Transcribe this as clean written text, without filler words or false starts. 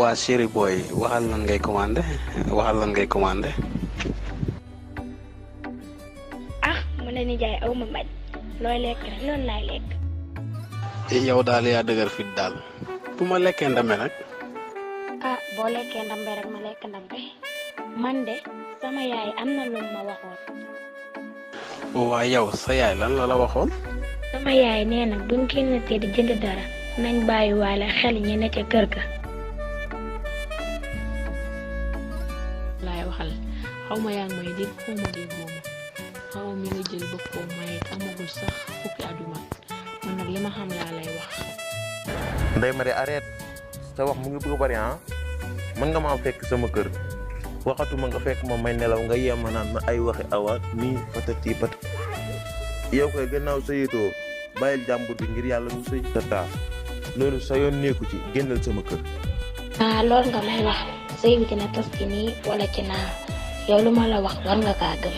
waa chéri boy waxal lan ngay commandé. ah mu ne ni jaay aw ma bañ looy lekk rek loolu laay lekk. yow daal yaa dëgër fit daal bu ma lekkee ndambe nag. ah boo lekkee ndambe rek ma lekk ndambe man de sama yaay am na lu ma waxoon. waa yow sa yaay lan la waxoon. sama yaay nee na buñ génnatee di jënd dara nañ bàyyi waale xel ñi ne ca kër ga. laay waxal xaw ma yaa ngi may dégg xaw ma dégg moom xaw mi nga jël ba ko may amagul sax fukki at yu mat man nag li ma xam laa lay wax. Ndeye Marie arrête sa wax mu ngi bëgg a bari mën nga maa fekk sama kër waxatuma nga fekk ma may nelaw nga yem ma naan ma ay waxi awa nii patati pat yow koy gannaaw sëyitoo bàyyil jàmbur bi ngir yàlla mu sëy sa taa loolu sa yoon nekku ci génnal sama kër. loolu nga may wax sëy bi dina tas ci nii wala ci naa yow lu ma la wax war nga kaa gëm.